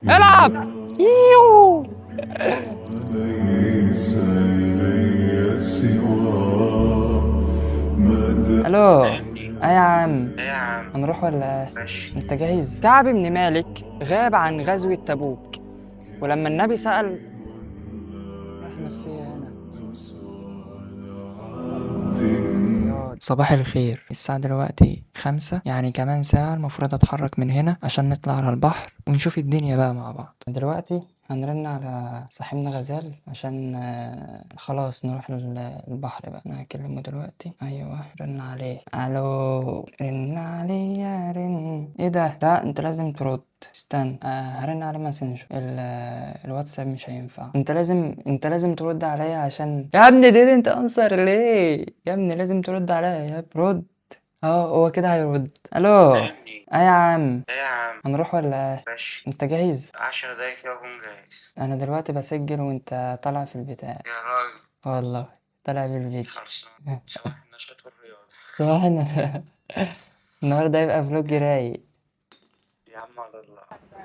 العب. يو. ليس إلي سوى مدى. الو. فاهمني؟ ايه يا عم؟ ايه يا عم؟ هنروح ولا إيه؟ ماشي. انت جاهز؟ كعب بن مالك غاب عن غزوة تبوك، ولما النبي سأل راح نفسية هنا. صباح الخير، الساعة دلوقتي 5، يعني كمان ساعة المفروض اتحرك من هنا عشان نطلع على البحر ونشوف الدنيا بقى مع بعض. دلوقتي هنرن على صاحبنا غزال عشان خلاص نروح البحر بقى. انا هكلمه دلوقتي. ايوه رن عليه. الو، رن عليه يا رن. ايه ده؟ لا انت لازم ترد. استنى، هرن عليه ماسنجر. الواتساب مش هينفع. انت لازم ترد عليا عشان يا ابني دي انت انصر ليه يا ابني؟ لازم ترد عليا يا ابني. رد. هو كده هيرد. الو. فاهمني؟ ايه يا عم؟ ايه يا عم؟ هنروح ولا إيه؟ ماشي. انت جاهز؟ 10 دقايق كده اكون جاهز. انا دلوقتي بسجل وانت طالع في البتاع. يا راجل. والله طالع بالفيديو. خلصان. صباح النشاط والرياضة. صباح النهارده هيبقى vlog رايق. يا عم على الله.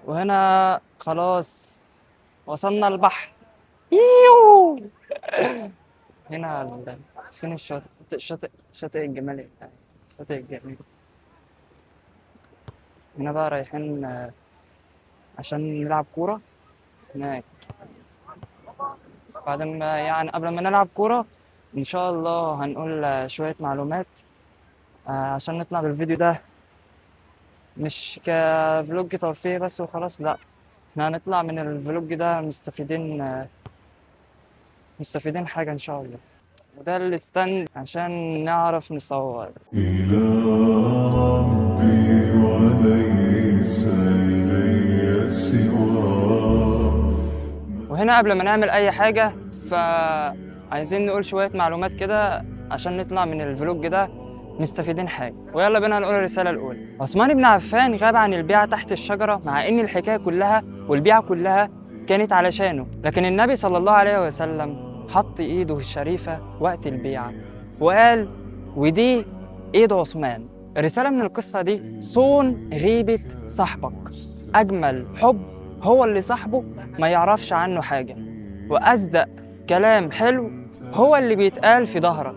وهنا خلاص وصلنا البحر. يو. هنا فين الشاطئ؟ شاطئ الجمال، شاطئ الجمال. هنا بقى رايحين عشان نلعب كورة هناك. بعد ما يعني قبل ما نلعب كورة إن شاء الله هنقول شوية معلومات عشان نطلع بالفيديو ده مش ك vlog ترفيهي بس وخلاص، لا احنا هنطلع من ال vlog ده مستفيدين حاجة إن شاء الله. وده ال stand عشان نعرف نصور. إلى ربي وليس إلي سوى. وهنا قبل ما نعمل أي حاجة فعايزين نقول شوية معلومات كده عشان نطلع من ال vlog ده مستفيدين حاجة. ويلا بينا نقول الرسالة الأولى. عثمان بن عفان غاب عن البيعة تحت الشجرة مع إن الحكاية كلها والبيعة كلها كانت علشانه، لكن النبي صلى الله عليه وسلم حط إيده الشريفة وقت البيعة وقال ودي إيد عثمان. الرسالة من القصة دي: صون غيبة صاحبك. أجمل حب هو اللي صاحبه ما يعرفش عنه حاجة، وأصدق كلام حلو هو اللي بيتقال في ظهرك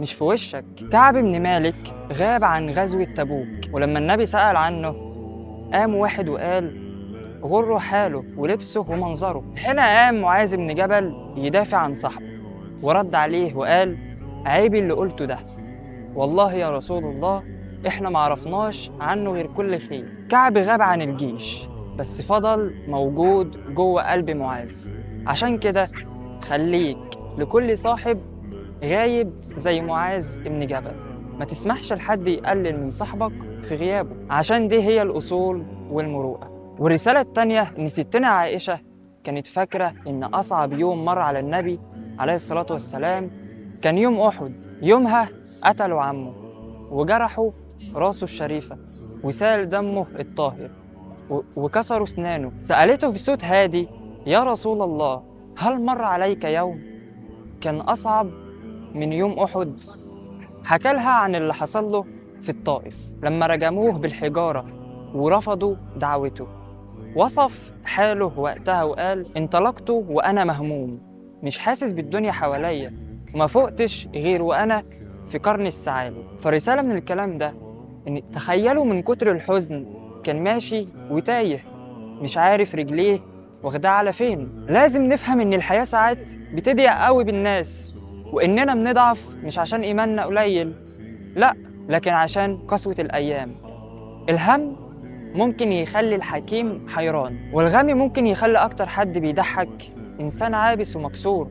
مش في وشك. كعب بن مالك غاب عن غزوة تبوك، ولما النبي سأل عنه قام واحد وقال غره حاله ولبسه ومنظره. هنا قام معاذ بن جبل يدافع عن صاحبه ورد عليه وقال عيب اللي قلته ده، والله يا رسول الله احنا ما عرفناش عنه غير كل خير. كعب غاب عن الجيش بس فضل موجود جوه قلب معاذ. عشان كده خليك لكل صاحب غايب زي معاذ بن جبل، ما تسمحش لحد يقلل من صاحبك في غيابه، عشان دي هي الأصول والمروءة. والرسالة التانية إن ستنا عائشة كانت فاكرة إن أصعب يوم مر على النبي عليه الصلاة والسلام كان يوم أحد. يومها قتلوا عمه وجرحوا راسه الشريفة وسال دمه الطاهر وكسروا أسنانه. سألته بصوت هادي: يا رسول الله، هل مر عليك يوم كان أصعب من يوم أحد؟ حكى لها عن اللي حصل له في الطائف لما رجموه بالحجارة ورفضوا دعوته. وصف حاله وقتها وقال: انطلقت وأنا مهموم، مش حاسس بالدنيا حواليا، وما فقتش غير وأنا في قرن الثعالب. فرسالة من الكلام ده إن تخيلوا من كتر الحزن كان ماشي وتايه مش عارف رجليه واخداه على فين. لازم نفهم إن الحياة ساعات بتضيق قوي بالناس، وإننا بنضعف مش عشان إيماننا قليل، لا، لكن عشان قسوة الأيام. الهم ممكن يخلي الحكيم حيران، والغم ممكن يخلي أكتر حد بيضحك إنسان عابس ومكسور.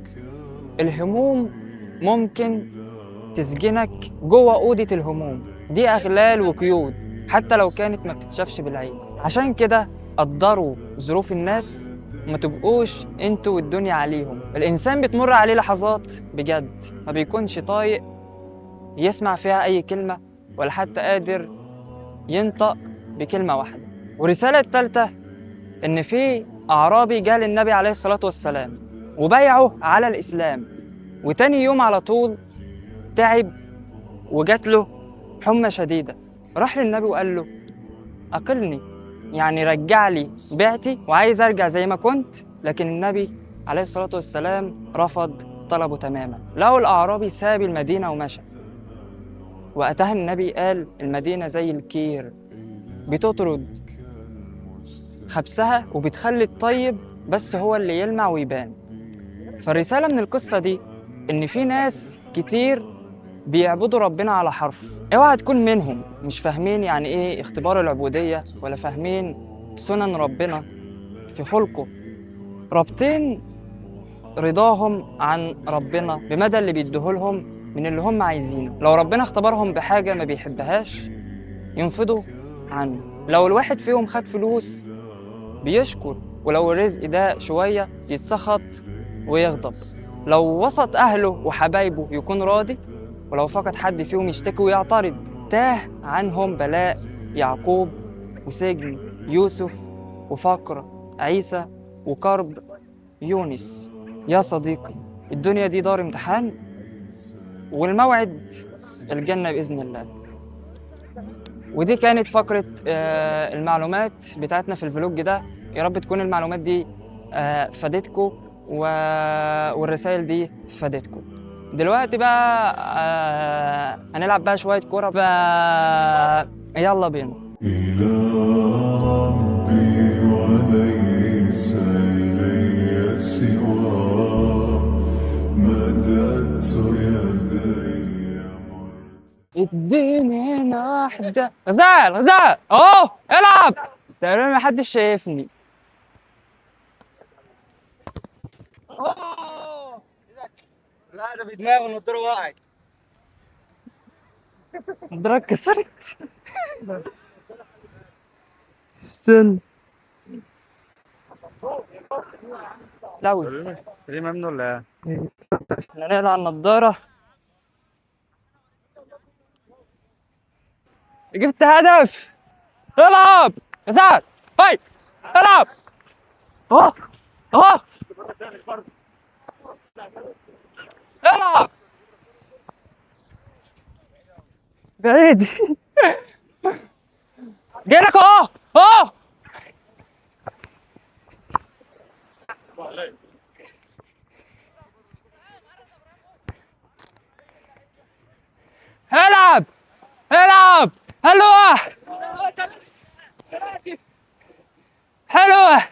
الهموم ممكن تسجنك جوه أوضة الهموم دي، أغلال وقيود حتى لو كانت ما بتتشافش بالعين. عشان كده قدروا ظروف الناس وما تبقوش انتوا والدنيا عليهم. الإنسان بتمر عليه لحظات بجد ما بيكونش طايق يسمع فيها أي كلمة ولا حتى قادر ينطق بكلمة واحدة. والرسالة الثالثة إن في أعرابي جاء للنبي عليه الصلاة والسلام وبايعه على الإسلام، وتاني يوم على طول تعب وجات له حمى شديدة. راح للنبي وقال له أقلني، يعني رجع لي بيعتي وعايز أرجع زي ما كنت. لكن النبي عليه الصلاة والسلام رفض طلبه تماما. لو الأعرابي ساب المدينة ومشى. وقتها النبي قال المدينة زي الكير، بتطرد خبثها وبتخلي الطيب بس هو اللي يلمع ويبان. فالرسالة من القصة دي إن في ناس كتير بيعبدوا ربنا على حرف، اوعى تكون منهم، مش فاهمين يعني إيه اختبار العبودية ولا فاهمين سنن ربنا في خلقه، رابطين رضاهم عن ربنا بمدى اللي بيديهولهم من اللي هم عايزينه. لو ربنا اختبرهم بحاجة ما بيحبهاش ينفضوا عنه. لو الواحد فيهم خد فلوس بيشكر، ولو الرزق ده شوية يتسخط ويغضب. لو وسط أهله وحبايبه يكون راضي، ولو فقد حد فيهم يشتكي ويعترض. تاه عنهم بلاء يعقوب وسجن يوسف وفقر عيسى وكرب يونس. يا صديقي، الدنيا دي دار امتحان، والموعد الجنة بإذن الله. ودي كانت فقرة المعلومات بتاعتنا في الفلوج ده. يا رب تكون المعلومات دي فادتكم والرسائل دي فادتكم. دلوقتي بقى هنلعب بقى شوية كورة، يلا بينا. إلى ربي وليس إلي سواه، مددت يدي. اديني هنا واحدة. غزال غزال اهو العب. تقريبا ما حدش شايفني. لا ده بدماغه النضارة وقعت. النضارة اتكسرت. استنى. لوت. ليه ممنوع ولا ايه؟ احنا نقلع النضارة. جبت هدف. العب غزال، هاي العب. اهو اهو العب بعيد. جايلك اهو اهو. العب العب. حلوة حلوة.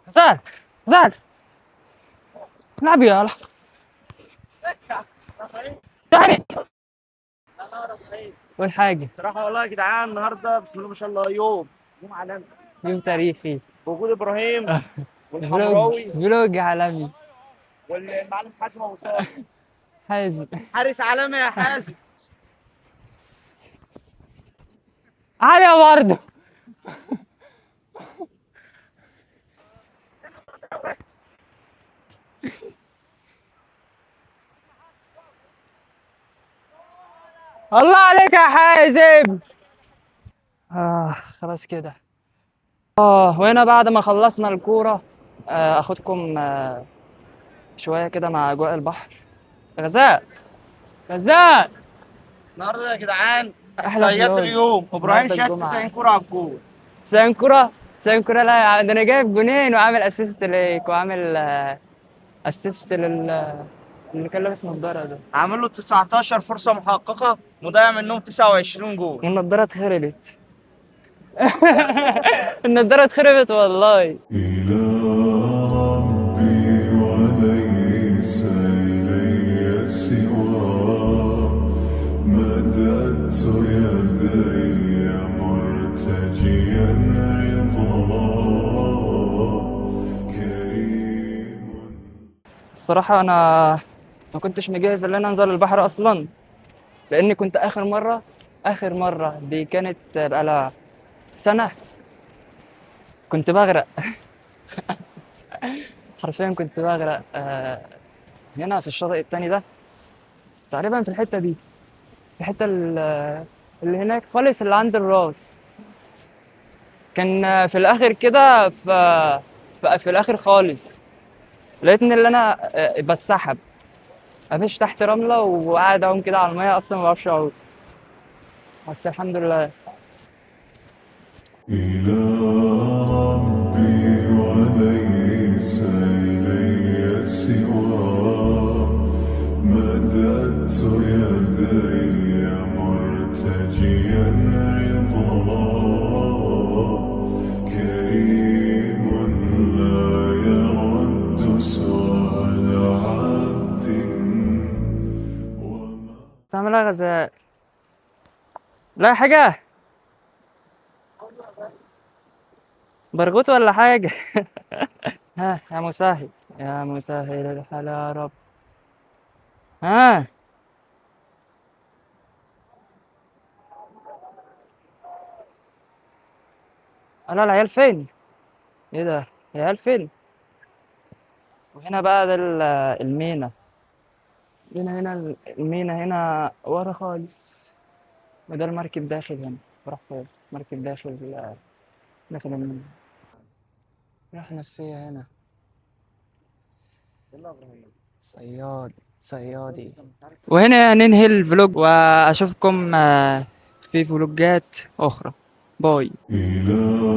غزال غزال العب يا تاني. قول حاجة. صراحة والله يا جدعان النهارده بسم الله ما شاء الله يوم عالمي، يوم تاريخي بوجود ابراهيم والحمراوي، فلوج عالمي، والمعلم حازم ابو صالح. حازم حارس عالمي يا حازم. عالية برضه. الله عليك يا حازم. خلاص كده. وهنا بعد ما خلصنا الكورة اخدكم شوية كده مع اجواء البحر. غزال غزال النهارده يا جدعان احلى صياد فلوج. اليوم. ابراهيم النهارده شاط الجمعة. 90 كورة على الجول. 90 كرة 90 كرة. لا يا عم، ده انا جايب جونين وعامل assist ليك وعامل assist لل اللي كان لابس نظارة ده. عامل له 19 فرصة محققة، مضيع منهم 29 جول. والنضارة اتخربت. النضارة اتخربت والله. إلى ربي وليس إلي سواه، مددت يدي مرتجيا رضاه كريم. الصراحة أنا ما كنتش مجهز إن أنا أنزل البحر أصلا، لأني كنت آخر مرة دي كانت بقالها سنة، كنت بغرق. حرفيا كنت بغرق هنا في الشاطئ التاني ده تقريبا، في الحتة دي، في الحتة اللي هناك خالص اللي عند الراس. كان في الآخر كده، في الآخر خالص لقيتني اللي أنا بتسحب، مفيش تحت رملة وقاعد أعوم كده على المية، أصلا ما بعرفش أعوم، بس الحمد لله. إلى ربي وليس إلي سواه، مددت يدي مرتجيا رضاه، كريم لا يرد سؤال عبد وما تعمل ايه يا غزال؟ لا حاجة برغوت ولا حاجة. ها يا مسهل، يا مسهل الحال يا رب. ها لا، العيال فين؟ ايه ده؟ العيال فين؟ وهنا بقى ده المينا. هنا المينا هنا ورا خالص، وده المركب داخل هنا. راح فين؟ مركب داخل المينا. راحة نفسية هنا. صياد صيادي. وهنا ننهي ال vlog، واشوفكم في فلوجات اخرى. bye. إلى